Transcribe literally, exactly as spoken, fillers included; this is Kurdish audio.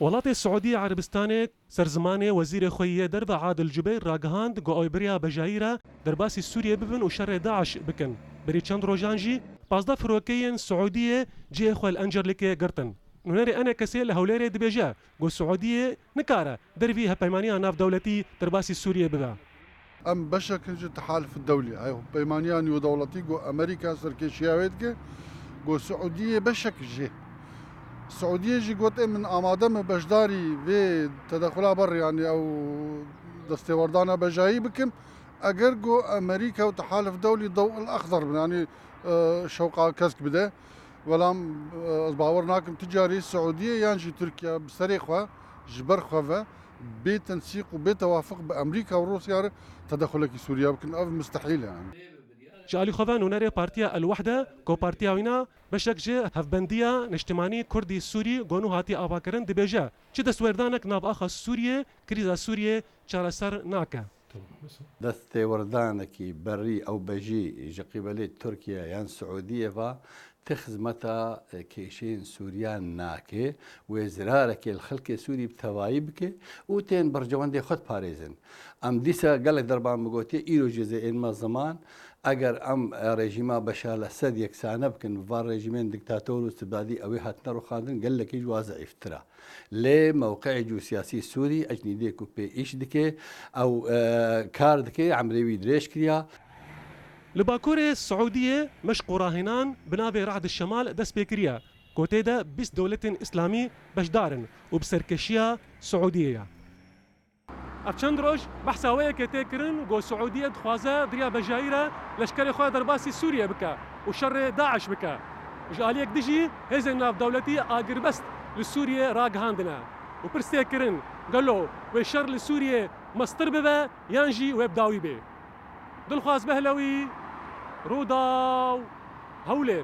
Welatê Siûdiyê Erebistanê ser zimanê wezîrê xwe yê derve Adil Cubeyr ragihand ku ew beriya bejayî re derbasî Sûriyê bibin û şerê DAIŞ bikin. Berî çend rojan jî pazdeh firokeyên Siûdiyê cihê xwe li Encerlikê girtin. Nûnerê ENKSê li Hewlêrê dibêje ku Siûdiyê nikare dervî hevpeymaniya navdewletî derbasî Sûriyê bibe. Em beşek in ji Tehalif Dewlî, ew peymaniya nêwdewletî ku Amerîka serkêşiya wê dike, ku Siûdiyê beşek jê. Siûdiyê jî got, ê min amade me beşdarî vê tedexula ber, yanî ew destêwerdana bejayî bikim, eger ku Amerîka û Tehalif Dewlî dew el exder bin, yanî, e, şewqa kesk bide. Welam, e, ez bawer nakim ti carî Siûdiyê yan jî Tirkiye bi serê xwe, ji ber xwe ve bê tensîq û bê tewafiq bi Amerîka û Rûsya re tedexulekî Sûriye bikin. Ev mustehîl e, yanî. Ji alî xwe ve nûnerê Partiya El Wehde, ku partiya wîna beşek ji Hevbendiya Niştimanî Kurdî Sûrî ku nû hatiye avakirin, dibêje, çi destwêrdanek nav axa Sûriyê krîza Sûriyê çareser nake. Destêwerdanekî berî ew bejî ji qîbelê Tirkiye yan Siûdiyê ve ti xizmeta, e, kêşeyên Sûriyan nake, wê zirarekê li xelkê Sûrî bi tevayî bike û tên berjewendê xwe diparêzin. Em dîsa gelek derban min gotiye, îro jî zê ên me ziman, eger em, e, rejîma Beşar el Esed yeksane bikin bi van rejîmên diktator û istibdadî ew ê hatine rûxandin, gelekî ji wa zeîftir e. Lê mewqeyê cûsiyasî Sûrî, ecnîdê ku pê îş dike, ew, e, kar dike, emrê wî dirêj kiriya. Li bakurê Siûdiyê meşq û rahênan bi navê Ra'd Şemal dest pê kiriye, ku tê de bîst dewletên îslamî beşdar in û bi serkêşiya Siûdiyê ye. Ev çend roj behsa wê yekê tê kirin ku Siûdiyê dixwaze di riya bejayî re leşkerê xwe derbasî Sûriyê bike û şerê DAIŞ bike. Ji aliyek din jî hêzên navdewletî agirbest li Sûriyê ragihandine û pirs tê kirin, gelo wê şer li Sûriyê mestir bibe yan jî wê bi dawî bê? Dilxwaz Behlewî, Rûdaw, Hewlêr.